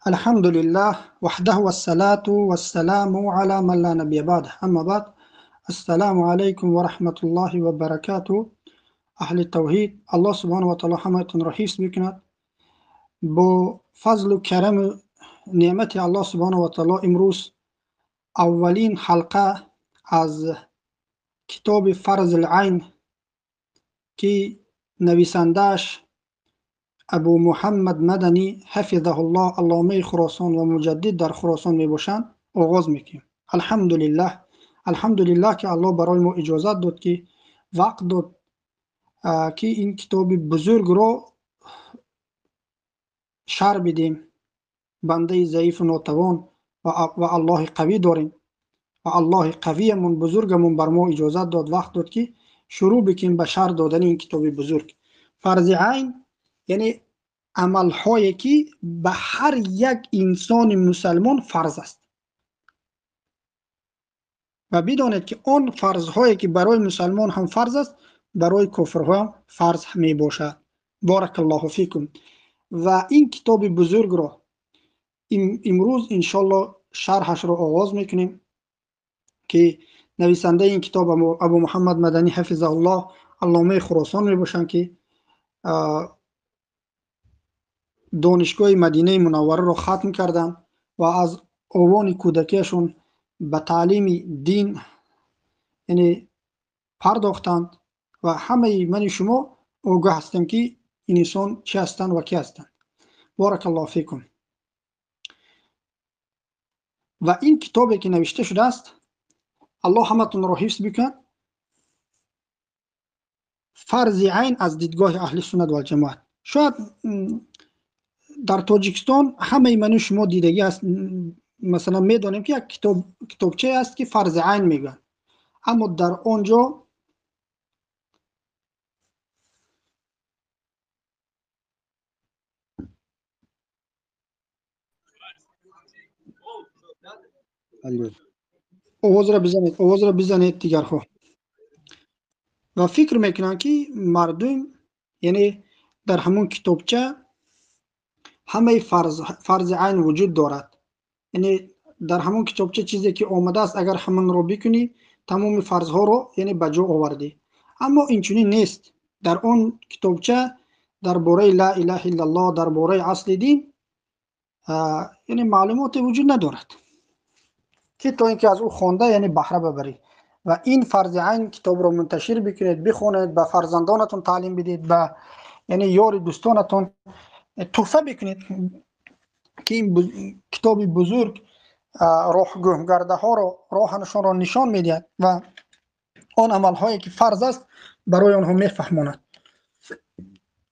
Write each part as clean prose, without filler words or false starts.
الحمد لله وحده والصلاة والسلام على من لا نبي بعده، اما بعد. السلام علیکم و رحمت الله و برکاته. اهل توحید، الله سبحانه و تعالی همتون را حفظ میکند. با فضل و کرم نعمت الله سبحانه و تعالی امروز اولین حلقه از کتاب فرض العین که نویسنده‌اش ابو محمد مدنی حفظه الله، علامه خراسان و مجدد در خراسان میباشند، آغاز میکنیم. الحمدلله، الحمدلله که الله برای ما اجازت داد که وقت داد که این کتاب بزرگ را شرح بدیم. بنده ضعیف و ناتوان و الله قوی داریم و الله قویمون بزرگمون بر ما اجازت داد، وقت داد که شروع بکنیم به شرح دادن این کتاب بزرگ. فرض عین یعنی عملهایی که به هر یک انسان مسلمان فرض است و بدانید که آن فرضهایی که برای مسلمان هم فرض است، برای کافرها هم فرض می باشد. بارک الله فیکم. و این کتاب بزرگ را امروز انشالله شرحش را آغاز میکنیم که نویسنده این کتاب ابو محمد مدنی حفظه الله، علامه خراسان می باشند که دانشگاه مدینه منوره را ختم کردند و از اوان کودکیشون به تعلیم دین یعنی پرداختند و همه من شما آگاه هستیم که این انسان چی هستند و کی هستند. بارک الله فیکم. و این کتابی که نوشته شده است، الله همتون را حفظ بکن، فرض عین از دیدگاه اهل سنت و الجماعت. شاید در تاجیکستان همه من و شما دیدگی است، مثلا میدانیم که یک کتابچه است که فرض عین میگن، اما در آنجا آواز را بزنید، آواز را بزنید دیگرها. و فکر میکنن که مردم یعنی در همون کتابچه همه فرض عین وجود دارد، یعنی در همون کتابچه چیزی که آمده است اگر همون رو بکنی تمام فرضها رو یعنی به جا آوردی، اما اینچنین نیست. در آن کتابچه درباره لا اله الا الله، درباره اصل دین یعنی معلومات وجود ندارد که تا اینکه از او خوانده یعنی بهره ببری. و این فرض عین کتاب رو منتشر بکنید، بخونید، به فرزندانتون تعلیم بدید، به یعنی یار دوستانتون تحفه بکنید که این کتاب بزرگ راه گمگرده ها رو، راهشان را نشان میدهد و آن عمل هایی که فرض است برای آنها میفهماند.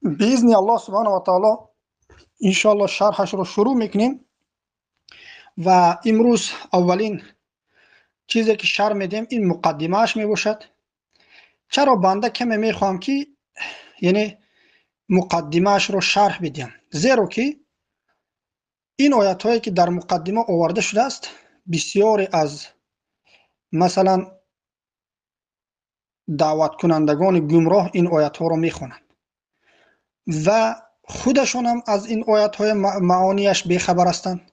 باذن الله سبحانه و تعالی ان شاء الله شرحش رو شروع میکنیم و امروز اولین چیزی که شرح میدیم این مقدمهش میباشد. چرا بنده کمی میخوام که یعنی مقدمهش رو شرح بدیم؟ زیرا که این آیت هایی که در مقدمه آورده شده است بسیاری از مثلا دعوت کنندگان گمراه این آیت ها رو میخوانند و خودشون هم از این آیت های معانیش بیخبر هستند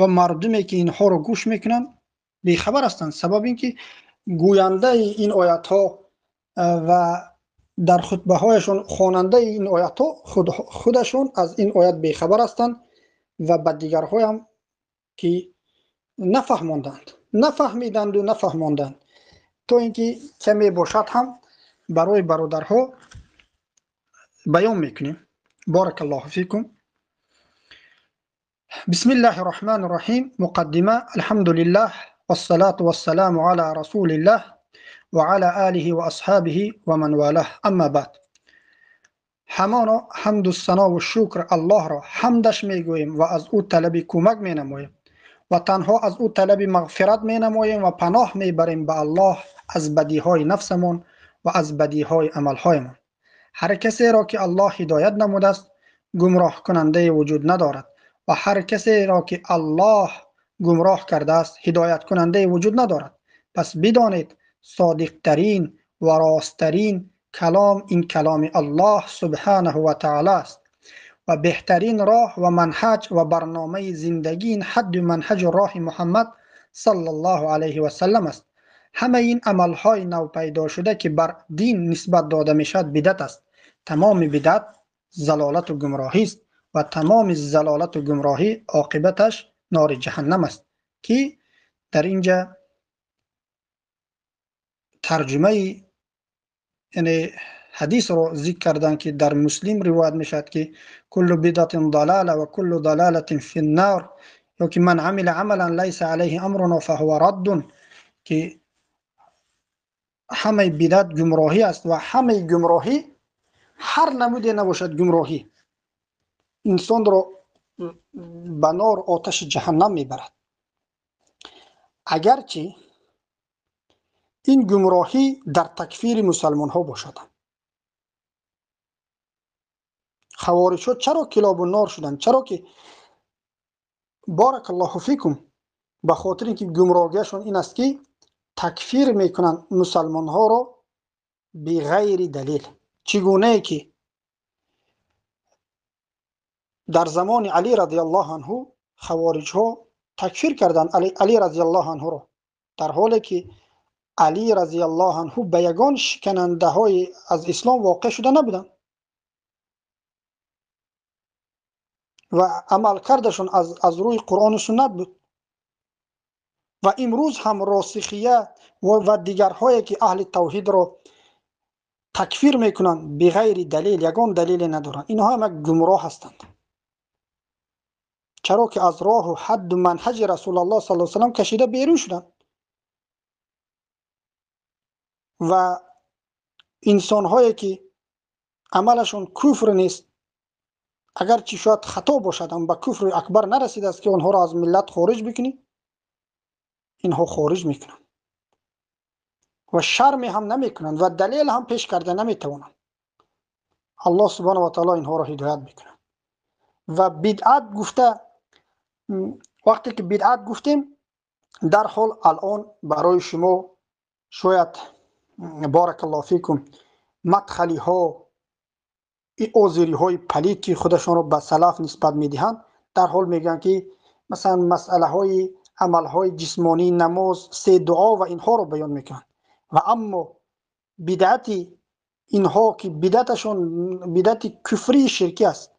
و مردمی که اینها رو گوش میکنن بیخبر هستند. سبب این که گوینده این آیت ها و در خطبه هایشون خواننده این آیت ها خودشون از این آیت بیخبر هستند و به دیگرها هم که نفهماندند، نفهمیدند و نفهماندند، تا اینکه کمی باشد هم برای برادرها بیان میکنیم. بارک الله فیکم. بسم الله الرحمن الرحیم. مقدمه. الحمد لله والصلاة والسلام على رسول الله وعلى آله وأصحابه ومن والاه. اما بعد. همانا حمد و ثنا و شکر الله را حمدش میگوییم و از او طلب کمک مینماییم و تنها از او طلب مغفرت مینماییم و پناه میبریم به الله از بدیهای نفسمان و از بدیهای عملهایمان. هر کسی را که الله هدایت نموده است گمراه کننده وجود ندارد و هر کسی را که الله گمراه کرده است هدایت کننده وجود ندارد. پس بدانید صادق ترین و راستترین کلام این کلام الله سبحانه و تعالی است ва беҳтарин роҳ ва манҳаҷ ва барномаи зиндагӣ ин ҳадду манҳаҷу роҳи Муҳаммад саллаллоҳу алайҳи васаллам аст. Ҳамаи ин амалҳои навпайдошуда, ки бар дин нисбат дода мешавад, бидат аст. Тамоми бидат залолату гумроҳист ва тамоми залолату гумроҳӣ оқибаташ нори ҷаҳаннам аст, ки дар инҷа тарҷумаи яъне ҳадисро зикр карданд, ки дар Муслим ривоят мешавад, ки куллу бидатин далала ва куллу далалатин финнар, ё ки ман амила амалан лайса алайҳи амруна фаҳува раддун, ки ҳамаи бидат гумроҳӣ аст ва ҳамаи гумроҳӣ ҳар намуде набошад гумроҳӣ инсонро ба нор оташи ҷаҳаннам мебарад. Агарчи ин гумроҳӣ дар такфири мусалмонҳо бошад. Хавориҷҳо чаро килобу нор шуданд? Чаро ки баракаллоҳу фикум, ба хотири ин ки гумроҳиашон ин аст, ки такфир мекунанд мусалмонҳоро биғайри далел. Чӣ гунае ки дар замони Алӣ радиаллоҳу анҳу хавориҷҳо такфир карданд Алӣ радиаллоҳу анҳуро, дар ҳоле ки Алӣ радиаллоҳу анҳу ба ягон шиканандаҳои аз ислом воқеъ шуда набуданд ва амалкардашон аз рӯи Қуръону суннат буд. Ва имрӯз ҳам росихия ва дигарҳое ки аҳли тавҳидро такфир мекунанд биғайри далел, ягон далеле надоранд, инҳо ҳам як гумроҳ ҳастанд. Чаро ки аз роҳу ҳадду манҳаҷи Расулаллоҳ саллаллоҳу алайҳи васаллам кашида берун шуданд ва инсонҳое ки амалашон куфр нест, агарчи шояд хато бошад, ам ба куфри акбар нарасидааст, ки онҳоро аз миллат хориҷ бикунӣ, инҳо хориҷ мекунанд ва шарме ҳам намекунанд ва далел ҳам пеш карда наметавонанд. Аллоҳ субҳонаҳу ва таъоло инҳоро ҳидоят мекунад. Ва бидъат гуфта, вақте ки бидъат гуфтем, дар ҳол алон барои шумо шояд баракаллоҳу фикум мадхалиҳо, озириҳои палид, ки худашонро ба салаф нисбат медиҳанд, дар ҳол мегӯянд, ки масалан масъалаҳои амалҳои ҷисмонӣ, намоз, се дуо ва инҳоро баён мекунанд. Ва аммо бидъати инҳо, ки бидъаташон бидъати куфрии ширкӣ аст,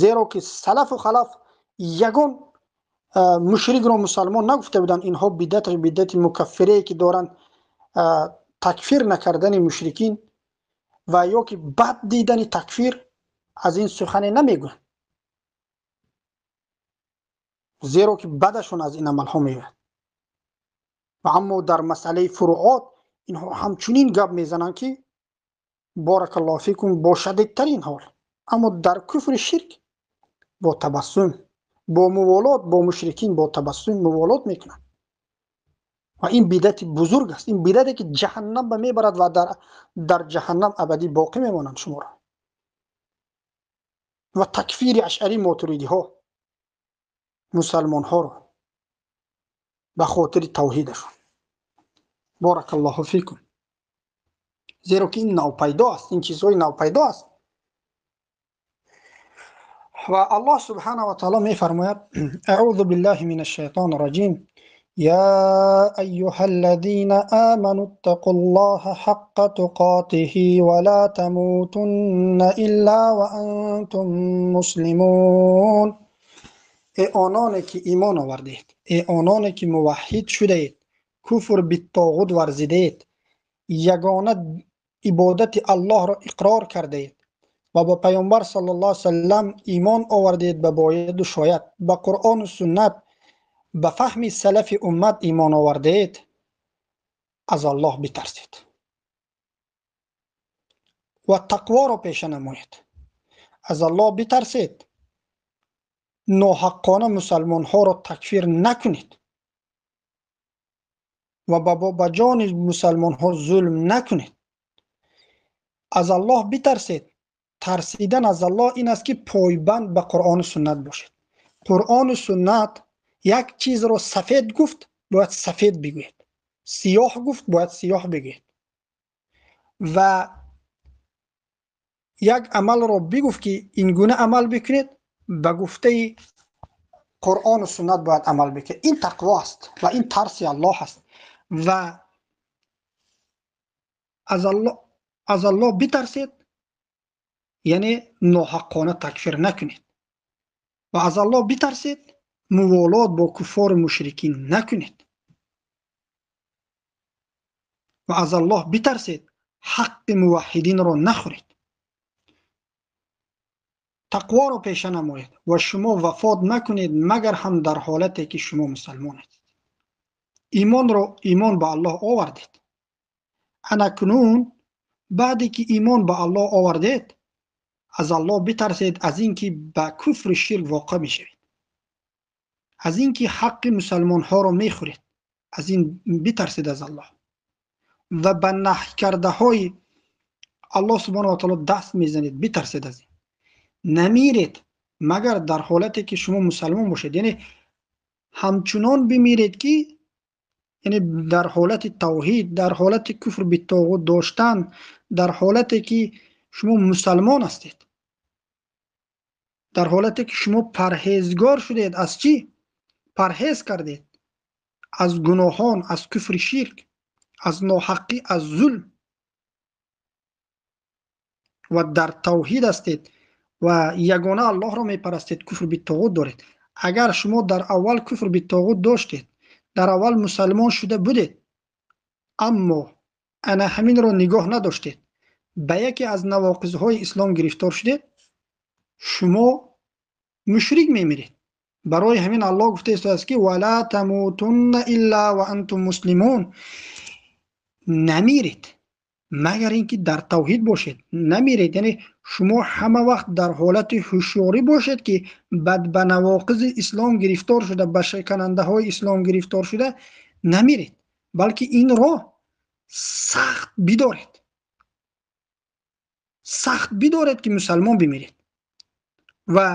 зеро ки салафу халаф ягон мушрикро мусалмон нагуфта буданд. Инҳо бидъати мукаффирае ки доранд, такфир накардани мушрикин ва ё ки бад дидани такфир, аз ин сухане намегӯянд, зеро ки бадашон аз ин амалҳо меояд. Ва аммо дар масъалаи фуруот инҳо ҳамчунин гап мезананд, ки баракаллоҳу фикум бо шадидтарин ҳол, аммо дар куфри ширк бо табассум, бо муволот бо мушрикин, бо табассум муволот мекунанд. Ва ин бидъати бузург аст, ин бидъате ки ҷаҳаннам ба мебарад ва дар ҷаҳаннам абадӣ боқӣ мемонанд шуморо. Ва такфири ашъарӣ мотуридиҳо мусалмонҳоро ба хотири тавҳидашон. Баракаллоҳу фикум. Зеро ки ин навпайдо аст, ин чизҳои навпайдо аст. Ва Аллоҳ субҳанаҳу ва таъоло мефармояд: аъузу биллаҳи минаш шайтони раҷим, يا أيها الذين آمنوا اتقوا الله حق تقاته ولا تموتن إلا وأنتم مسلمون. ای آنانی که ایمان آوردید، ای آنانی که موحد شده‌اید، کفر به طاغوت ورزیده‌اید، یگانه عبادت الله را اقرار کرده‌اید و با پیامبر صلی الله علیه وسلم ایمان آوردید، به باید و شاید به قرآن و سنت، به فهم سلف امت ایمان آورده‌اید، از الله بترسید و تقوا را پیشه نمایید. از الله بترسید، ناحقانه مسلمان ها را تکفیر نکنید و به جان مسلمان ها ظلم نکنید. از الله بترسید. ترسیدن از الله این است که پایبند به قرآن و سنت باشید. قرآن و سنت یک چیز را سفید گفت، باید سفید بگویید، سیاه گفت، باید سیاه بگویید. و як амалро бигуфт ки ин гуна амал бикунед, ба гуфтаи Қуръону суннат бояд амал бикунед. Ин тақво аст ва ин тарси Аллоҳ аст ва аз Аллоҳ битарсед, яъне ноҳаққона такфир накунед ва аз Аллоҳ битарсед, муволот бо куффору мушрикин накунед ва аз Аллоҳ битарсед, ҳаққи муваҳҳидинро нахӯред. Тақворо пеша намоед ва шумо вафот накунед, магар ҳам дар ҳолате ки шумо мусалмонед. Имонро имон ба Аллоҳ овардед. Анакнун баъде ки имон ба Аллоҳ овардед, аз Аллоҳ битарсед аз ин ки ба куфри ширк воқеъ мешавед, аз ин ки ҳаққи мусалмонҳоро мехӯред, аз ин битарсед аз Аллоҳ ва ба наҳй кардаҳои Аллоҳ субҳонаҳу ва таъоло даст мезанед, битарсед аз ин. Намиред магар дар ҳолате ки шумо мусалмон бошед, яъне ҳамчунон бимиред ки яъне дар ҳолати тавҳид, дар ҳолати куфр битоғут доштан, дар ҳолате ки шумо мусалмон ҳастед, дар ҳолате ки шумо парҳезгор шудед. Аз чӣ парҳез кардед? Аз гуноҳон, аз куфри ширк, аз ноҳаққӣ, аз зулм ва дар тавҳид ҳастед ва ягона Аллоҳро мепарастед, куфр битоғут доред. Агар шумо дар аввал куфр битоғут доштед, дар аввал мусалмон шуда будед, аммо ана ҳаминро нигоҳ надоштед, ба яке аз навоқизҳои ислом гирифтор шудед, шумо мушрик мемиред. Барои ҳамин Аллоҳ гуфта истодааст ки вала тамутунна илла ва антум муслимун. Намиред магар ин ки дар тавҳид бошед. Намиред, яъне шумо ҳама вақт дар ҳолати ҳушёрӣ бошед ки бад ба навоқизи ислом гирифтор шуда, ба шиканандаҳои ислом гирифтор шуда намиред, балки инро сахт бидоред, сахт бидоред ки мусалмон бимиред ва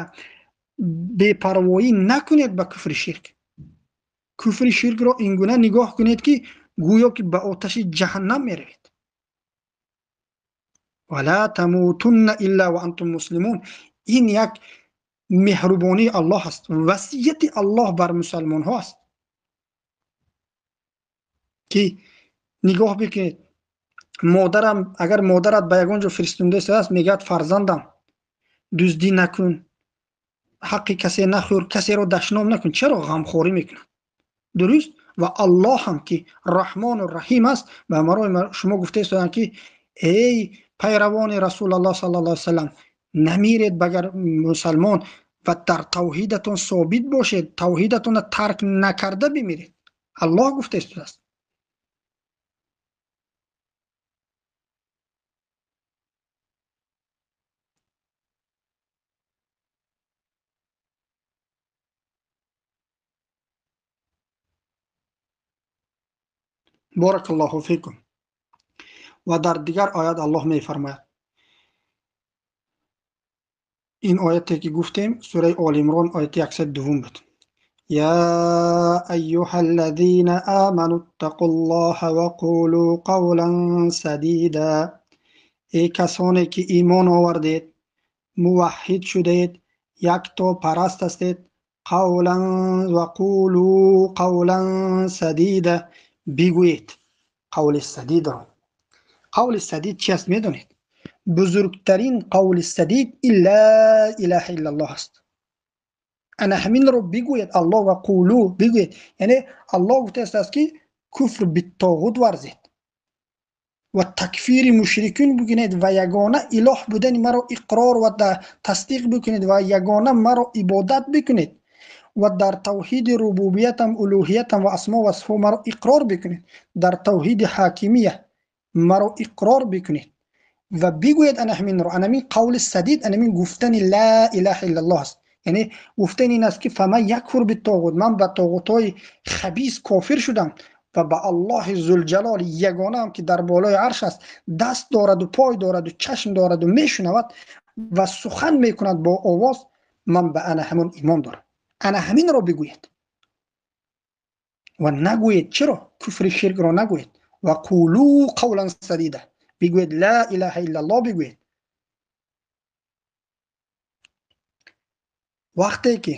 бепарвоӣ накунед ба куфри ширк. Куфри ширкро ин гуна нигоҳ кунед ки гӯё ки ба оташи ҷаҳаннам меравед. Вала тамутунна илла ва антум муслимун. Ин як меҳрубонии Аллоҳ аст, васияти Аллоҳ бар мусалмонҳо аст ки нигоҳ бикунед. Модарам, агар модарат ба ягон ҷо фиристонда истодааст, мегӯяд фарзандам, дуздӣ накун, ҳаққи касе нахӯр, касеро дашном накун. Чаро ғамхорӣ мекунад? Дуруст? Ва Аллоҳ ҳам ки Раҳмону Раҳим аст, ба марои шумо гуфта истоданд ки эй пайравони Расулаллоҳ саллаллоҳу алайҳи васаллам, намиред багар мусалмон ва дар тавҳидатон собит бошед, тавҳидатонро тарк накарда бимиред. Аллоҳ гуфта истодааст. Баракаллоҳу фикум. Ва дар дигар оят Аллоҳ мефармояд. Ин ояте ки гуфтем сураи Оли Имрон ояти 102 буд. Я айюҳаллазина аману иттақуллоҳа ва қулу қавлан садида. Эй касоне ки имон овардед, муваҳҳид шудед, яктопараст ҳастед, қавлан ва қулу қавлан садида, бигӯед қавли садидро. Қавли садид чи аст медонед? Бузургтарин қавли садид ла илаҳа иллаллоҳ аст. Ана ҳаминро бигӯед Аллоҳ ва қулу бигӯед, яъне Аллоҳ гуфтааст ки куфр битоғут варзед ва такфири мушрикин бикунед ва ягона илоҳ будани маро иқрор ва тасдиқ бикунед ва ягона маро ибодат бикунед ва дар тавҳиди рубубиятам, улуҳиятам ва асмо ва сифо маро иқрор бикунед, дар тавҳиди ҳокимия маро иқрор бикунед ва бигӯед ана ҳаминро. Ана ҳамин қавли садид, ана ҳамин гуфтани ла илаҳа иллаллоҳ аст. Яъне гуфтани ин аст ки фаман якфур битоғут, ман ба тоғутҳои хабис кофир шудам ва ба Аллоҳи зулҷалол ягонаам ки дар болои арш аст, даст дораду пой дораду чашм дораду мешунавад ва сухан мекунад бо овоз, ман ба ана ҳамон имон дорам. Ана ҳаминро бигӯед ва нагӯед чиро? Куфри ширкро нагӯед. Ва қулу қавлан садида, бигӯед ла илаҳа иллаллоҳ бигӯед. Вақте ки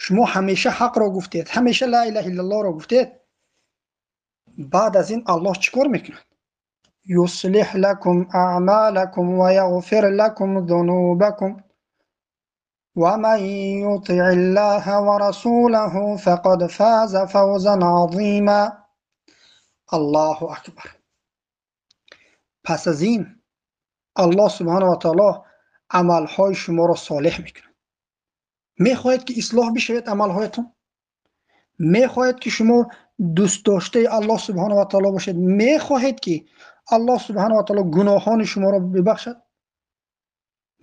шумо ҳамеша ҳақро гуфтед, ҳамеша ла илаҳа иллаллоҳро гуфтед, баъд аз ин Аллоҳ чӣ кор мекунад? Юслиҳ лакум аъмалакум ва яғфир лакум зунубакум ва ман ютиъиллаҳа ва расулаҳу фақад фаза фавзан азима. Аллоҳу акбар. Пас аз ин Аллоҳ субҳанаҳу ва таъоло амалҳои шуморо солеҳ мекунад. Мехоҳед ки ислоҳ бишавед амалҳоятон? Мехоҳед ки шумо дӯстдоштаи Аллоҳ субҳанаҳу ва таъоло бошед? Мехоҳед ки Аллоҳ субҳанаҳу ва таъоло гуноҳони шуморо бибахшад?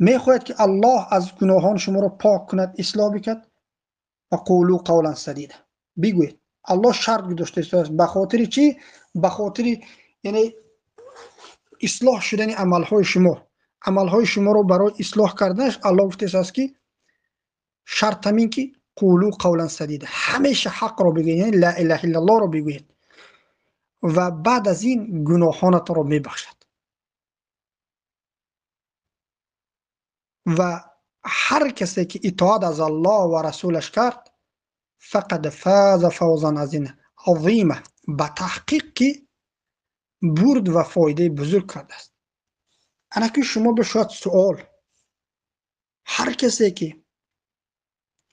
Мехоҳед ки Аллоҳ аз гуноҳони шуморо пок кунад, ислоҳ бикунад? Ва қулу қавлан садида. Бигӯед. Аллоҳ шарт гузоштааст. Ба хотири чӣ? Ба хотири яъне ислоҳ шудани амалҳои шумо. Амалҳои шуморо барои ислоҳ карданаш Аллоҳ гуфтааст ки шарт ҳамин ки қулу қавлан садида, ҳамеша ҳақро бигӯед, яъне ла илаҳа иллаллоҳро бигӯед ва баъд аз ин гуноҳонатонро мебахшад. Ва ҳар касе ки итоат аз Аллоҳ ва расулаш кард, фақад фаза фавзан азима, ба таҳқиқ ки бурд ва фоидаи бузург кардааст. Анаки шумо бишояд суол, ҳар касе ки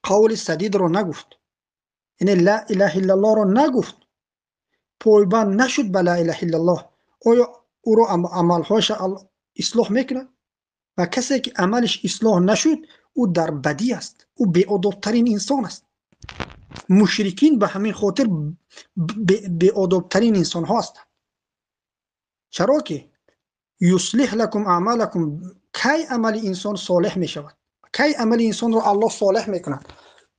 қавли садидро нагуфт, яъне ла илаҳа иллаллоҳро нагуфт, пойбанд нашуд ба ла илаҳа иллаллоҳ, оё ӯро амалҳояш ислоҳ мекунад? Ва касе ки амалиш ислоҳ нашуд, ӯ дар бадӣ аст, ӯ беодобтарин инсон аст. Мушрикин ба ҳамин хотир беодобтарин инсонҳо ҳастанд. Чаро ки юслиҳ лакум аъмалакум, кай амали инсон солеҳ мешавад? Кай амали инсонро Аллоҳ солеҳ мекунад?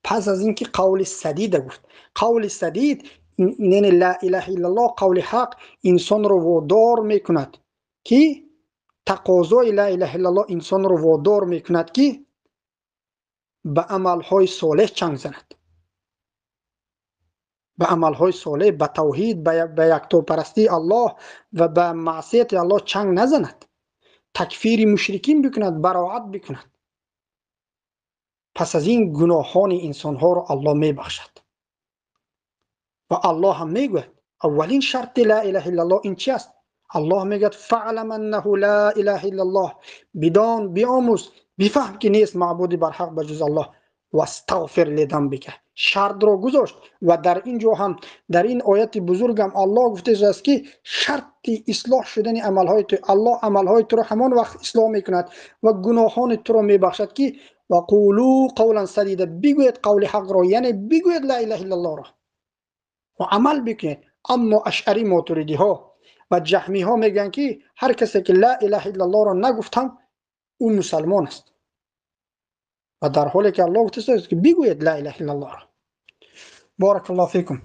Пас аз ин ки қавли садида гуфт. Қавли садид яъне ла илаҳа иллаллоҳ, қавли ҳақ инсонро водор мекунад ки тақозои ла илаҳа иллаллоҳ инсонро водор мекунад ки ба амалҳои солеҳ чанг занад, ба амалҳои солеҳ, ба тавҳид, ба яктопарастии Аллоҳ ва ба маъсияти Аллоҳ чанг назанад, такфири мушрикин бикунад, бароат бикунад. Пас аз ин гуноҳони инсонҳоро Аллоҳ мебахшад. Ва Аллоҳ ҳам мегӯяд аввалин шарти ла илаҳа иллаллоҳ ин чи аст? Аллоҳ мегӯяд фаълам аннаҳу ла илаҳа иллаллоҳ, бидон, биомӯз, бифаҳм ки нест маъбуди барҳақ ба ҷуз Аллоҳ, вастағфир лизамбика. Шартро гузошт ва дар ин ҷо ҳам дар ин ояти бузургам Аллоҳ гуфтааст ки шарти ислоҳ шудани амалҳои ту, Аллоҳ амалҳои туро ҳамон вақт ислоҳ мекунад ва гуноҳони туро мебахшад ки ва қулу қавлан садида, бигӯед қавли ҳақро, яъне бигӯед ла илаҳа иллаллоҳро ва амал бикунед. Аммо ашъари мотуридиҳо ва ҷаҳмиҳо мегӯянд ки ҳар касе ки ла илаҳа иллаллоҳро нагуфтам, ӯ мусалмон аст. Ва дар ҳоле ки Аллоҳ гуфтааст ки бигӯед ла илаҳа иллаллоҳро. Баракаллоҳу фикум.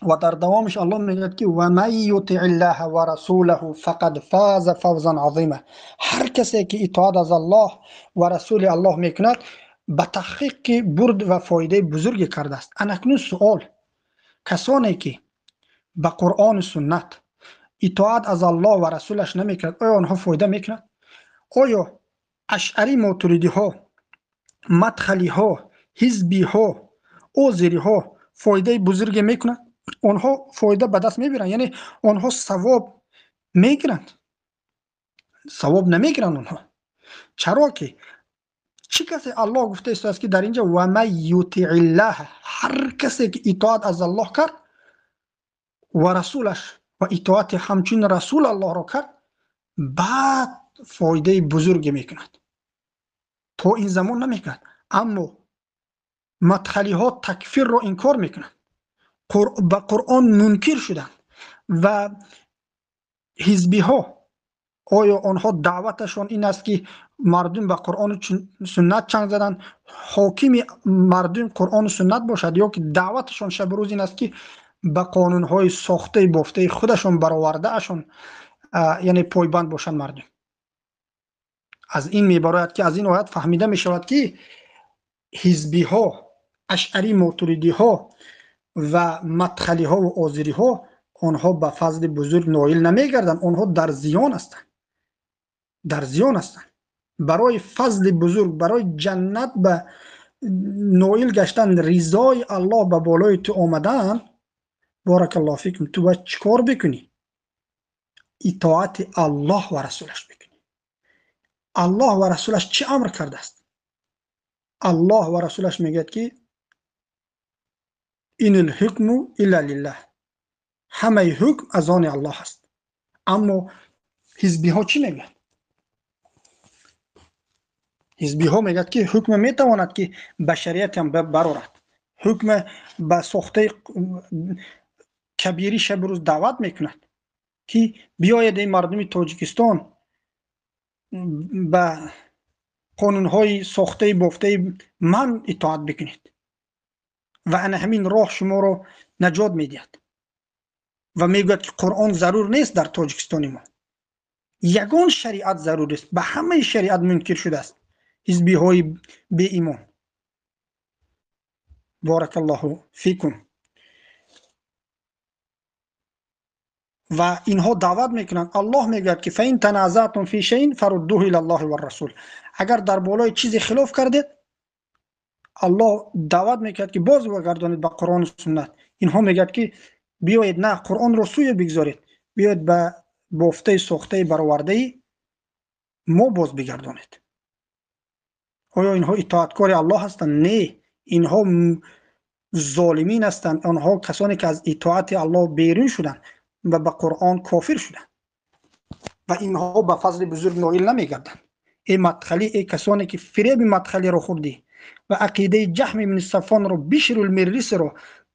Ва дар давомаш Аллоҳ мегӯяд ки ва ман ютиъиллаҳа ва расулаҳу фақад фаза фавзан азима. Ҳар касе ки итоат аз Аллоҳ ва расули Аллоҳ мекунад, ба таҳқиқ ки бурд ва фоидаи бузурге кардааст. Анакнун суол, касоне ки ба Қуръону суннат итоат аз Аллоҳ ва расулаш намекунад, оё онҳо фоида мекунад? Оё ашъари мотуридиҳо, мадхалиҳо, ҳизбиҳо, озириҳо фоидаи бузурге мекунанд? Онҳо фоида ба даст мебиранд, яъне онҳо савоб мегиранд? Савоб намегиранд онҳо. Чаро ки чӣ касе Аллоҳ гуфтааст ки дар инҷо ва ман ютиъиллаҳ, ҳар касе ки итоат аз Аллоҳ кард ва расулаш ва итоати ҳамчун расул Аллоҳро кард, баъд фоидаи бузурге мекунад. То ин замон намекунад. Аммо мадхалиҳо такфирро инкор мекунанд, ба Қуръон мункир шуданд ва ҳизбиҳо, оё онҳо даъваташон ин аст ки мардум ба Қуръону суннат чанг заданд, ҳокими мардум Қуръону суннат бошад, ё ки даъваташон шабу рӯз ин аст ки ба қонунҳои сохтаи бофтаи худашон баровардаашон, яъне пойбанд бошанд мардум? Аз ин мебарояд ки аз ин оят фаҳмида мешавад ки ҳизбиҳо, ашъари мотуридиҳо ва мадхалиҳо ва озириҳо, онҳо ба фазли бузург ноил намегарданд, онҳо дар зиён ҳастанд, дар зиён ҳастанд. Барои фазли бузург, барои ҷаннат ба ноил гаштан, ризои Аллоҳ ба болои ту омадан, баракаллоҳу фикум, ту бояд чӣ кор бикунӣ? Итоати Аллоҳ ва расулаш бикунӣ. Аллоҳ ва расулаш чӣ амр кардааст? Аллоҳ ва расулаш мегӯяд ки инил ҳукму илла лиллаҳ, ҳамаи ҳукм аз они Аллоҳ аст. Аммо ҳизбиҳо чӣ мегӯянд? Ҳизбиҳо мегӯяд ки ҳукм метавонад ки ба шариат ҳам барорад, ҳукм ба сохтаи кабири шабу рӯз даъват мекунад ки биёед эй мардуми Тоҷикистон ба қонунҳои сохтаи бофтаи ман итоат бикунед ва ана ҳамин роҳ шуморо наҷот медиҳад. Ва мегӯяд ки Қуръон зарур нест дар Тоҷикистони мо, ягон шариат зарур нест, ба ҳамаи шариат мункир шудааст ҳизбиҳои беимон. Баракаллоҳу фикум. Ва инҳо даъват мекунанд. Аллоҳ мегӯяд ки фаин таназаътум фи шайъин фаруддуҳу илаллоҳи варрасул, агар дар болои чизе хилоф кардед, Аллоҳ даъват мекунад ки боз баргардонед ба Қуръону суннат. Инҳо мегӯяд ки биёед на Қуръонро сӯе бигзоред, биёед ба бофтаи сохтаи баровардаи мо боз бигардонед. Оё инҳо итоаткори Аллоҳ ҳастанд? Не, инҳо золимин ҳастанд. Онҳо касоне ки аз итоати Аллоҳ берун шуданд ва ба Қуръон кофир шуданд ва инҳо ба фазли бузург ноил намегарданд. Эй мадхалӣ, эй касоне ки фиреби мадхалиро хӯрдӣ ва ақидаи Ҷаҳм ибни Сафвонро, Бишрулмиррисиро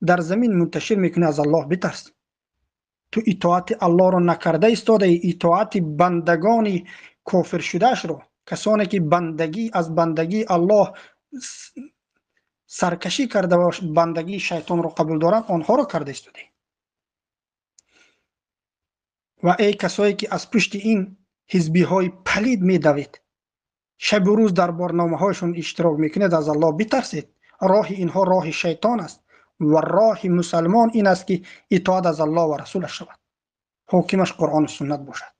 дар замин мунташир мекунӣ, аз Аллоҳ битарс. Ту итоати Аллоҳро накарда истодаӣ, итоати бандагони кофир шудаашро, касоне ки бандагӣ аз бандагии Аллоҳ саркашӣ карда ва бандагии шайтонро қабул доранд, онҳоро карда истодаӣ. Ва эй касое ки аз пушти ин ҳизбиҳои палид медавед, шабу рӯз дар барномаҳояшон иштирок мекунед, аз Аллоҳ битарсед. Роҳи инҳо роҳи шайтон аст ва роҳи мусалмон ин аст ки итоат аз Аллоҳ ва расулаш шавад, ҳокимаш Қуръону суннат бошад.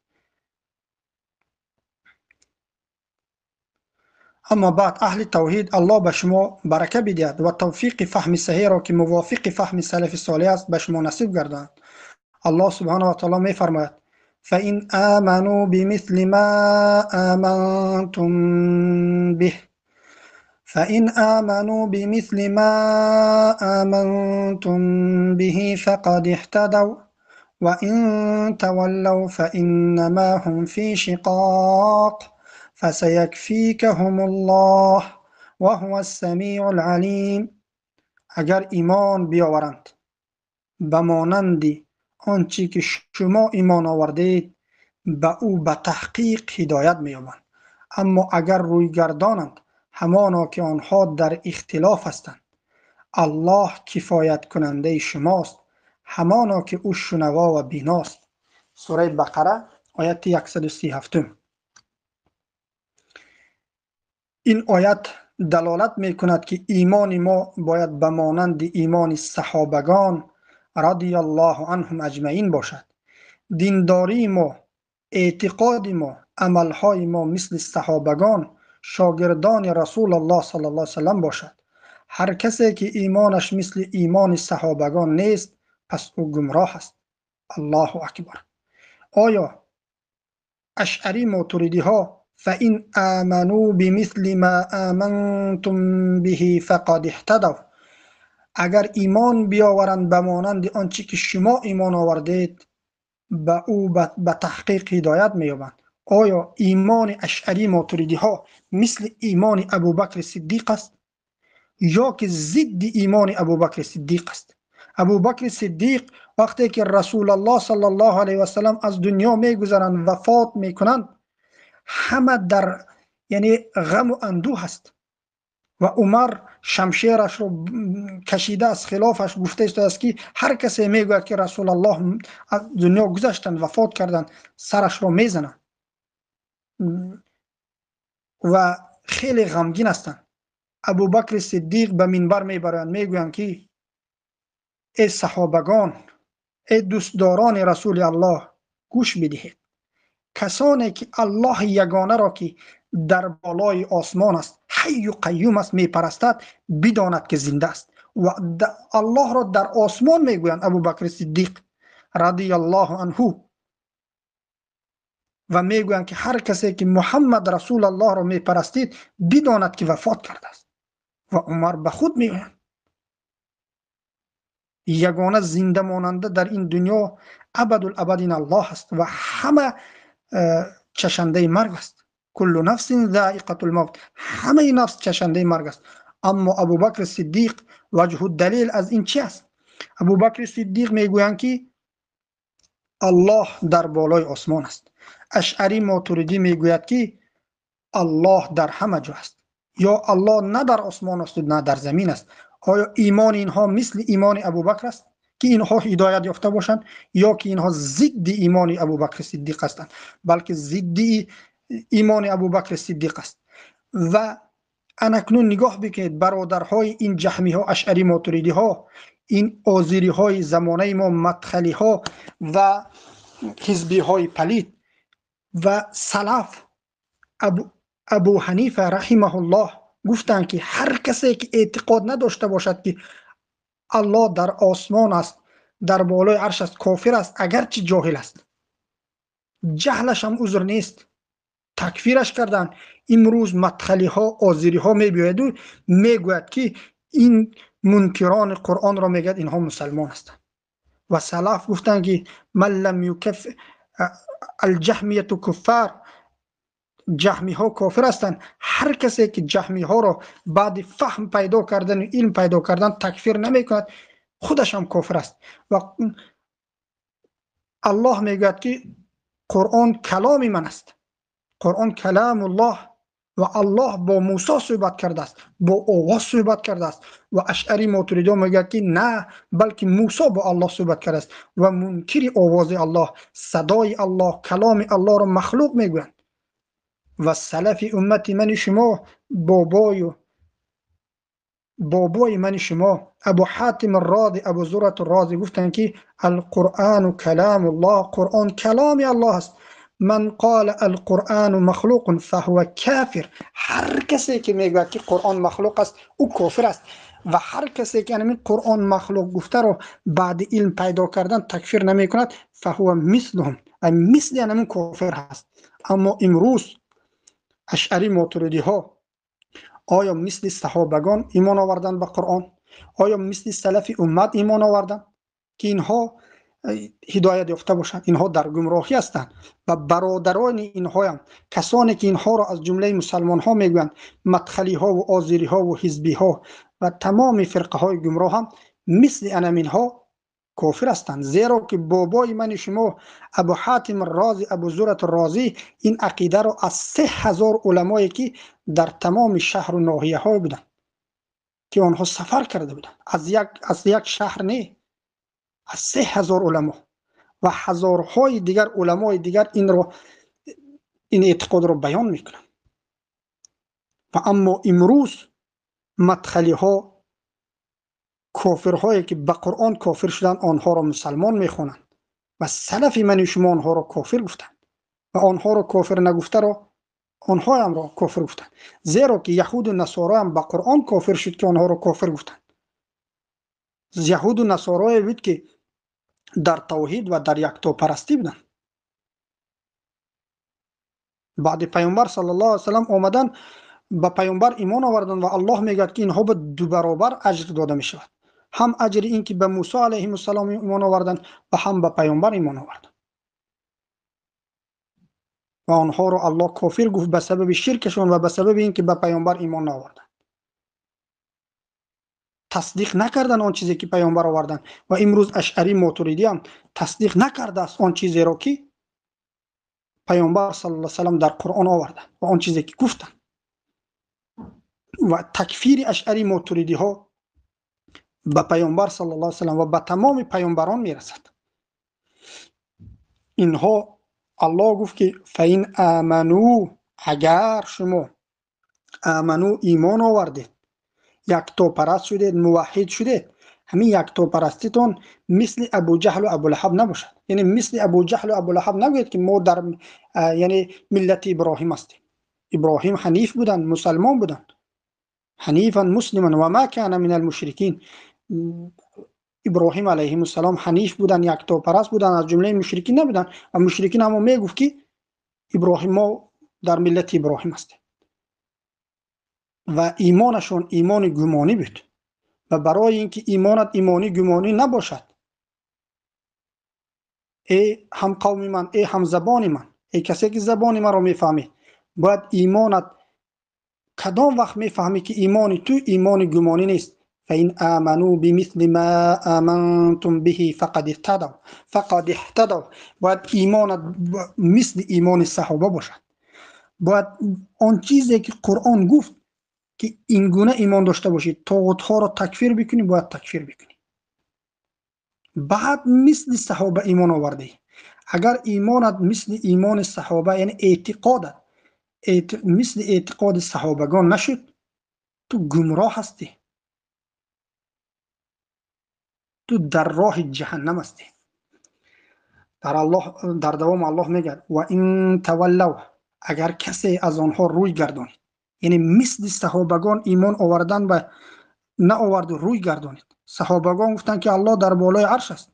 Аммо баъд, аҳли тавҳид, Аллоҳ ба шумо барака бидиҳад ва тавфиқи фаҳми саҳеҳро ки мувофиқи фаҳми салафи солеҳ аст ба шумо насиб гардонад. Аллоҳ субҳанаҳу ва таъоло мефармояд: فإن آمنوا بمثل ما آمنتم به فإن آمنوا بمثل ما آمنتم به فقد اهتدوا وإن تولوا فإنما هم في شقاق فسيكفيكهم الله وهو السميع العليم. اگر ایمان بیاورند به مانند آنچه که شما ایمان آوردید، به او به تحقیق هدایت می‌یابند. اما اگر روی گردانند، همانا که آنها در اختلاف هستند. الله کفایت کننده شماست، همانا که او شنوا و بیناست. سوره بقره آیت 137. این آیت دلالت میکند که ایمان ما باید به مانند ایمان صحابگان رضی الله عنهم اجمعین باشد. دینداری ما، اعتقاد ما، عملهای ما مثل صحابگان، شاگردان رسول الله صلی الله علیه وسلم باشد. هر کسی که ایمانش مثل ایمان صحابگان نیست، پس او گمراه است. الله اکبر. آیا اشعری ماتریدی ها فإن آمنوا بمثل ما آمنتم به فقد اهتدوا، اگر ایمان بیاورند به مانند آنچه که شما ایمان آوردید، به او به تحقیق هدایت می‌یابند. آیا ایمان اشعری ماتریدی ها مثل ایمان ابوبکر صدیق است یا که ضد ایمان ابوبکر صدیق است؟ ابوبکر صدیق وقتی که رسول الله صلی الله علیه و سلم از دنیا میگذرند، وفات میکنند، همه در یعنی غم و اندوه است و عمر شمشیرش رو کشیده از خلافش گفته است که هر کسی میگوید که رسول الله از دنیا گذشتند، وفات کردند، سرش رو میزنند و خیلی غمگین هستند. ابوبکر صدیق به منبر میبرند، میگویند که ای صحابگان، ای دوستداران رسول الله، گوش بدهید. Касоне ки Аллоҳи ягонаро, ки дар болои осмон аст, ҳайю қайюм аст, мепарастад, бидонад ки зинда аст. Ва Аллоҳро дар осмон мегӯянд Абубакри Сиддиқ радияллоҳу анҳу, ва мегӯянд ки ҳар касе ки Муҳаммад расулаллоҳро мепарастид, бидонад ки вафот кардааст. Ва Умар ба худ мегӯянд ягона зинда монанда дар ин дунё абадул-абад ин Аллоҳ аст ва ҳама чашандаи марг аст. Куллу нафсин заиқатул мавт, ҳамаи нафс чашандаи марг аст. Аммо Абубакри Сиддиқ ваҷҳу далил аз ин чи аст? Абубакри Сиддиқ мегӯянд ки Аллоҳ дар болои осмон аст. Ашъари Мотуридӣ мегӯяд ки Аллоҳ дар ҳама ҷо аст, ё Аллоҳ на дар осмон аст на дар замин аст. Оё имони инҳо мисли имони Абубакр аст ки инҳо ҳидоят ёфта бошанд, ё ки инҳо зидди имони Абубакри Сиддиқ ҳастанд, балки зидди имони Абубакри Сиддиқ аст? Ва анакнун нигоҳ бикунед, бародарҳои ин ҷаҳмиҳо, ашъари мотуридиҳо, ин озириҳои замонаи мо, мадхалиҳо ва ҳизбиҳои палид ва салаф, Абу Ҳанифа раҳимаҳуллоҳ гуфтанд ки ҳар касе ки эътиқод надошта бошад ки Аллоҳ дар осмон аст, дар болои арш аст, кофир аст, агарчи ҷоҳил аст. Ҷаҳлаш ҳам узр нест, такфираш карданд. Имрӯз мадхалиҳо, озириҳо мебиёяду мегӯяд ки ин мункирони Қуръонро мегӯяд инҳо мусалмон ҳастанд. Ва салаф гуфтанд ки ман лам юкаффир алҷаҳмияту куффар, ҷаҳмиҳо кофир ҳастанд. Ҳар касе ки ҷаҳмиҳоро баъди фаҳм пайдо кардан ва илм пайдо кардан такфир намекунад, худаш ҳам кофир аст. Ва Аллоҳ мегӯяд ки Қуръон каломи ман аст, Қуръон каламуллоҳ, ва Аллоҳ бо Мусо суҳбат кардааст, бо овоз суҳбат кардааст. Ва Ашъари Мотуридиҳо мегӯяд ки на, балки Мусо бо Аллоҳ суҳбат кардааст ва мункири овози Аллоҳ, садои Аллоҳ, каломи Аллоҳро махлуқ мегӯянд. Ва салафи уммати мани шумо, бобои мани шумо Абу Ҳатим Рози, Абу Зурат Рози гуфтанд ки алқуръану каламуллоҳ, Қуръон каломи Аллоҳ аст. Ман қола алқуръану махлуқун фаҳува кафир. Ҳар касе ки мегӯяд ки Қуръон махлуқ аст, ӯ кофир аст. Ва ҳар касе ки ҳамин Қуръон махлуқ гуфтаро баъди илм пайдо кардан такфир намекунад, фаҳува мислуҳум, ва мисли ҳамин кофир ҳаст. Аммо имрӯз ашъари мотуридиҳо оё мисли саҳобагон имон оварданд ба Қуръон? Оё мисли салафи уммат имон оварданд ки инҳо ҳидоят ёфта бошанд? Инҳо дар гумроҳӣ ҳастанд ва бародарони инҳоям, касоне ки инҳоро аз ҷумлаи мусалмонҳо мегӯянд, мадхалиҳо ва озириҳо ва ҳизбиҳо ва тамоми фирқаҳои гумроҳ ҳам мисли анаминҳо кофир ҳастанд. Зеро ки бобои мани шумо Абу Ҳатим Рози, Абу Зурат Рози ин ақидаро аз 3000 уламое ки дар тамоми шаҳру ноҳияҳо буданд, ки онҳо сафар карда буданд, аз як шаҳр не, аз 3000 уламо ва ҳазорҳои дигар уламои дигар ин эътиқодро баён мекунанд. Ва аммо имрӯз мадхалиҳо, кофирҳое ки ба Қуръон кофир шуданд, онҳоро мусалмон мехонанд ва салафи мани шумо онҳоро кофир гуфтанд ва онҳоро кофир нагуфтаро онҳоямро кофир гуфтанд. Зеро ки яҳуду насороам ба Қуръон кофир шуд ки онҳоро кофир гуфтанд. Яҳуду насорое буд ки дар тавҳид ва дар яктопарастӣ буданд. Баъди пайғамбар саллаллоҳу алайҳи васаллам омадан ба пайғамбар имон оварданд ва Аллоҳ мегӯяд ки инҳо ба ду баробар аҷр дода мешавад, ҳам аҷри ин ки ба Мусо алайҳиссалом имон оварданд ва ҳам ба пайғамбар имон оварданд. Ва онҳоро Аллоҳ кофир гуфт ба сабаби ширкашон ва ба сабаби ин ки ба пайғамбар имон наоварданд, тасдиқ накарданд он чизе ки пайғамбар оварданд. Ва имрӯз Ашъари Мотуридӣ ҳам тасдиқ накардааст он чизеро ки пайғамбар саллаллоҳу алайҳи васаллам дар Қуръон оварданд ва он чизе ки гуфтанд. Ва такфири Ашъари Мотуридиҳо ба пайғамбар саллаллоҳу алайҳи васаллам ва ба тамоми пайғамбарон мерасад. Инҳо Аллоҳ гуфт ки фаин аману, агар шумо аману имон овардед, яктопараст шудед, муваҳҳид шудед, Ҳамин яктопараститон мисли Абуҷаҳлу Абулаҳаб набошад. Яъне мисли Абуҷаҳлу Абулаҳаб нагӯед, ки мо дар яъне миллати Иброҳим ҳастем. Иброҳим ҳаниф буданд, мусалмон буданд. Ҳанифан муслиман ва ма кана минал мушрикин. Иброҳим алайҳимуссалом ҳаниф буданд, яктопараст буданд, аз ҷумлаи мушрикин набуданд ва мушрикин ҳамо мегуфт, ки Иброҳим мо дар миллати Иброҳим ҳастем. Ва имонашон имони гумонӣ буд. Ва барои ин ки имонат имони гумонӣ набошад, эй ҳамқавми ман, эй ҳамзабони ман, эй касе ки забони маро мефаҳмӣ, бояд имонат кадом вақт мефаҳмӣ, ки имони ту имони гумонӣ нест? فإن آمنوا بمثل ما آمنتم به فقد اهتدوا. فقد اهتدوا. باید ایمانت مثل ایمان صحابه باشد. باید آن چیزی که قرآن گفت که این گونه ایمان داشته باشید، طاغوت‌ها را تکفیر بکنی، باید تکفیر بکنی. بعد مثل صحابه ایمان آورده. اگر ایمانت مثل ایمان صحابه، یعنی اعتقادت مثل اعتقاد صحابگان نشد، تو گمراه هستی، تو در راه جهنم هستی. در الله در دوام الله میگه و این تولوا، اگر کسی از آنها روی گردانید، یعنی مثل صحابگان ایمان آوردن و نه آورد روی گردانید. صحابگان گفتند که الله در بالای عرش است.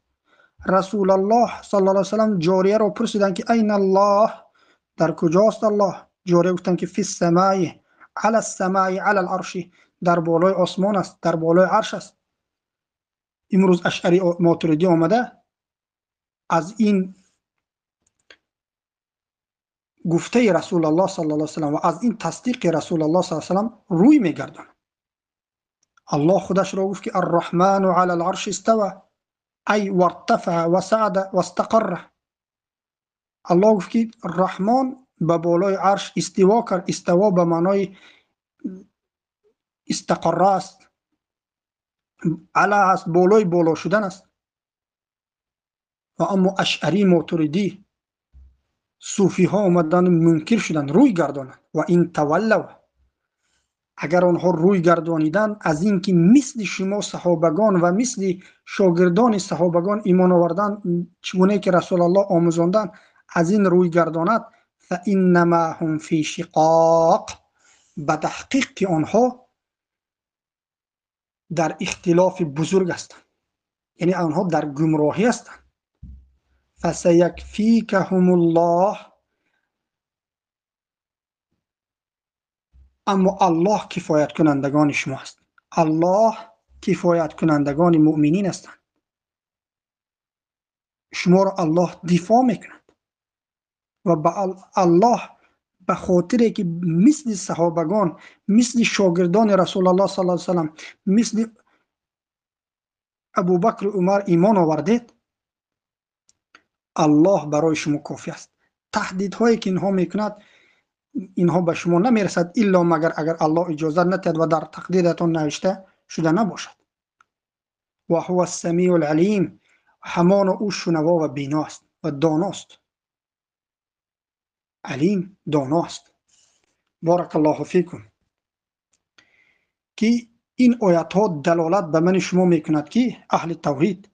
رسول الله صلی الله علیه و سلم جاریه را پرسیدند که این الله، در کجاست الله؟ جاریه گفتند که فی السماء، علی السماء، علی العرش، در بالای آسمان است، در بالای عرش است. امروز اشعری ماتریدی آمده از این گفته رسول الله صلی الله علیه و سلم و از این تصدیق رسول الله صلی الله علیه و سلم روی میگرداند. الله خودش را گفت که الرحمن علی العرش استوى، ای وارتفع و صعد و استقر. الله گفت که الرحمن به بالای عرش استوا کرد. استوا به معنای استقر است، علی است، بالای بالا شدن است. و اما اشعری ماتریدی صوفی ها آمدن منکر شدند، روی گردانند. و این تولوا، اگر آنها روی گردانیدند از اینکه مثل شما صحابگان و مثل شاگردان صحابگان ایمان آوردن، چگونه که رسول الله آموزاندن، از این روی گرداند، فانما هم فی شقاق، به تحقیق که آنها در اختلاف بزرگ هستند، یعنی آنها در گمراهی هستند. فسیکفیکهم الله، اما الله کفایت کنندگان شما است. الله کفایت کنندگان مؤمنین هستند. شما را الله دفاع میکند و به الله به خاطر که مثل صحابگان، مثل شاگردان رسول الله صلی الله علیه و سلم، مثل ابوبکر و عمر ایمان آوردید، الله برای شما کافی است. تهدیدهایی که اینها میکند اینها به شما نمیرسد، الا مگر اگر الله اجازه ندهد و در تقدیرتان نوشته شده نباشد. و هو السمیع العلیم، همان او شنوا و بینا است و داناست. علیم داناست. بارک الله فیکم. که این آیت ها دلالت به من شما میکند که اهل توحید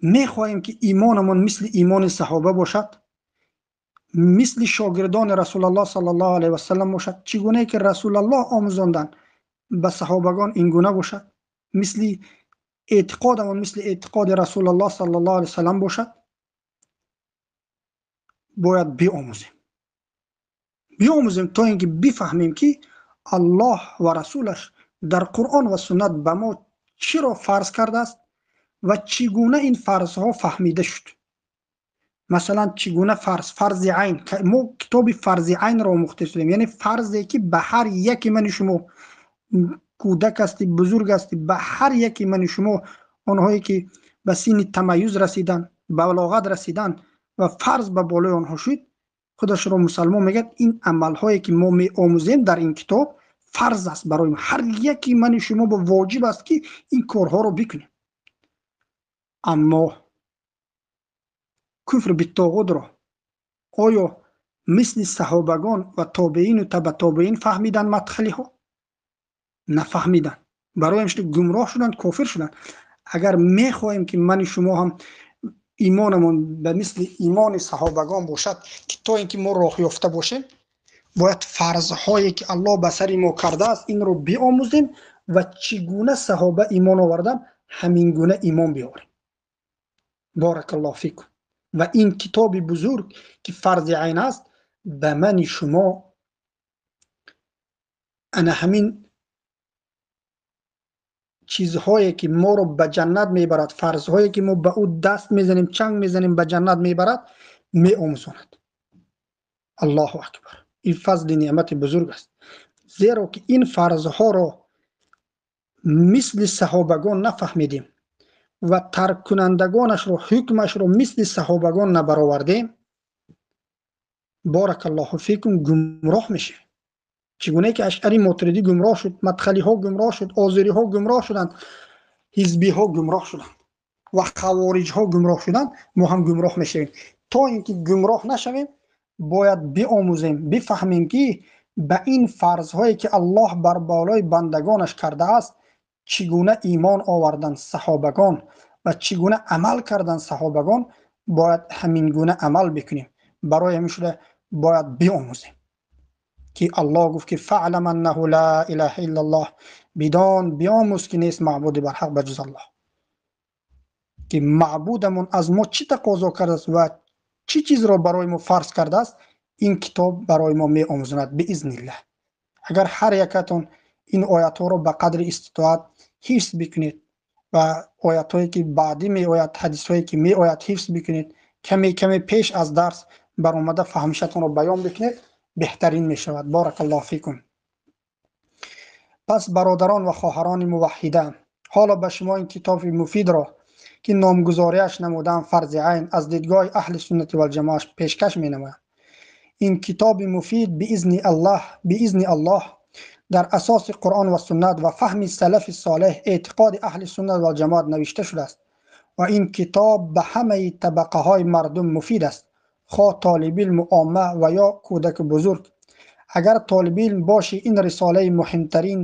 میخواهیم که ایمانمان مثل ایمان صحابه باشد، مثل شاگردان رسول الله صلی الله علیه و سلم باشد، چگونه که رسول الله آموزاندن به صحابگان این گونه باشد، مثل اعتقادمان مثل اعتقاد رسول الله صلی الله علیه و سلم باشد. باید بیاموزیم، بیاموزیم تا اینکه بفهمیم که الله و رسولش در قرآن و سنت به ما چی را فرض کرده است و چگونه این فرضها فهمیده شد. مثلا چگونه فرض عین، ما کتاب فرض عین را آموخته شدیم، یعنی فرضی که به هر یکی من شما، کودک هستی بزرگ هستی، به هر یکی من شما، آنهایی که به سن تمیز رسیدن، به بلاغت رسیدن و فرض به بالای آنها شد، خودش را مسلمان میگه. این عملهایی که ما می آموزیم در این کتاب فرض است برای هر یکی من شما، با واجب است که این کارها رو بکنیم. اما کفر بالطاغوت را آیا مثل صحابگان و تابعین و تبع تابعین فهمیدن؟ مدخلی ها نفهمیدن، برای همش گمراه شدند، کافر شدند. Агар мехоҳем, ки мани шумо ҳам имонамон ба мисли имони саҳобагон бошад, ки то ин ки мо роҳ ёфта бошем, бояд фарзҳое ки Аллоҳ ба сари мо кардааст, инро биомӯзем ва чӣ гуна саҳоба имон овардан, ҳамин гуна имон биёрем. Баракаллоҳу фикум. Ва ин китоби бузург, ки фарзи айн аст, ба мани шумо ана ҳамин чизҳое ки моро ба ҷаннат мебарад, фарзҳое ки мо ба ӯ даст мезанем, чанг мезанем, ба ҷаннат мебарад, меомӯзонад. Аллоҳу акбар. Ин фазли неъмати бузург аст, зеро ки ин фарзҳоро мисли саҳобагон нафаҳмидем ва тарккунандагонашро, ҳукмашро мисли саҳобагон набаровардем, баракаллоҳу фикум, гумроҳ мешавем. Чӣ гуна ки Ашъари Мотуридӣ гумроҳ шуд, мадхалиҳо гумроҳ шуд, озириҳо гумроҳ шуданд, ҳизбиҳо гумроҳ шуданд ва хавориҷҳо гумроҳ шуданд, мо ҳам гумроҳ мешавем. То ин ки гумроҳ нашавем, бояд биомӯзем, бифаҳмем, ки ба ин фарзҳое ки Аллоҳ бар болои бандагонаш кардааст, чӣ гуна имон овардан саҳобагон ва чӣ гуна амал кардан саҳобагон, бояд ҳамин гуна амал бикунем. Барои ҳамин шуда бояд биомӯзем, ки Аллоҳ гуфт, ки фаълам аннаҳу ла илаҳа иллаллоҳ, бидон, биомӯз, ки нест маъбуди барҳақ ба ҷуз Аллоҳ, ки маъбудамон аз мо чӣ тақозо кардааст ва чӣ чизро барои мо фарз кардааст, ин китоб барои мо меомӯзонад биизниллаҳ. Агар ҳар якатон ин оятҳоро ба қадри иститоат ҳифз бикунед ва оятҳое ки баъдӣ меояд, ҳадисҳое ки меояд, ҳифз бикунед, каме каме пеш аз дарс баромада фаҳмишатонро баён бикунед, беҳтарин мешавад. Баракаллоҳу фикум. Пас бародарон ва хоҳарони муваҳҳида, ҳоло ба шумо ин китоби муфидро, ки номгузориаш намудам фарзи айн, аз дидгоҳи аҳли суннати валҷамоа пешкаш менамоям. Ин китоби муфид биизни Аллоҳ дар асоси Қуръон ва суннат ва фаҳми салафи солеҳ, эътиқоди аҳли суннат валҷамоат навишта шудааст ва ин китоб ба ҳамаи табақаҳои мардум муфид аст, хоҳ толибилму омма ва ё кӯдаку бузург. Агар толибилм бошӣ, ин рисолаи муҳимтарин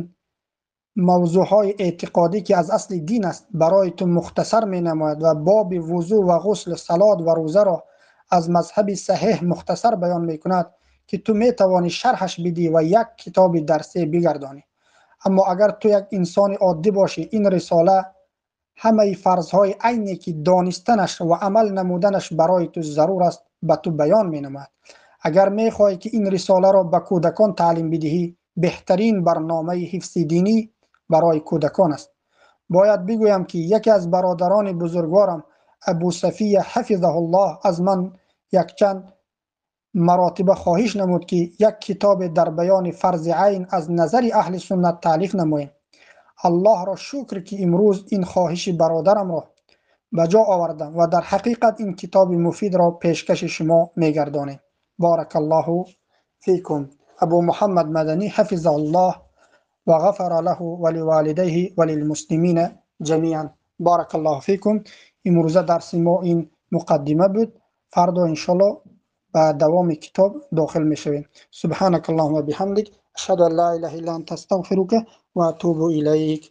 мавзӯъҳои эътиқодӣ, ки аз асли дин аст, барои ту мухтасар менамояд ва боби вузӯ ва ғусл, салот ва рӯзаро аз мазҳаби саҳеҳ мухтасар баён мекунад, ки ту метавонӣ шарҳаш бидиҳӣ ва як китоби дарсӣ бигардонӣ. Аммо агар ту як инсони оддӣ бошӣ, ин рисола ҳамаи фарзҳои айне, ки донистанаш ва амал намуданаш барои ту зарур аст, ба ту баён менамояд. Агар мехоҳӣ, ки ин рисоларо ба кӯдакон таълим бидиҳӣ, беҳтарин барномаи ҳифзи динӣ барои кӯдакон аст. Бояд бигӯям, ки яке аз бародарони бузургворам, Абу Сафия ҳафизаҳуллоҳ, аз ман якчанд маротиба хоҳиш намуд, ки як китобе дар баёни фарзи айн аз назари аҳли суннат таълиф намоем. Аллоҳро шукр, ки имрӯз ин хоҳиши бародарамро ба ҷо овардам ва дар ҳақиқат ин китоби муфидро пешкаши шумо мегардонем. Баракаллоҳу фикум. Абу Муҳаммад Маданӣ ҳафизаҳуллоҳ ва ғафара лаҳу ва ливолидайҳи ва лилмуслимина ҷамиан. Баракаллоҳу фикум. Имрӯза дарси мо ин муқаддима буд. Фардо иншоалло ба давоми китоб дохил мешавем. Субҳанак аллоҳума биҳамдик, ашҳаду ан ла илаҳа илла анта, астағфирука ва атубу илайк.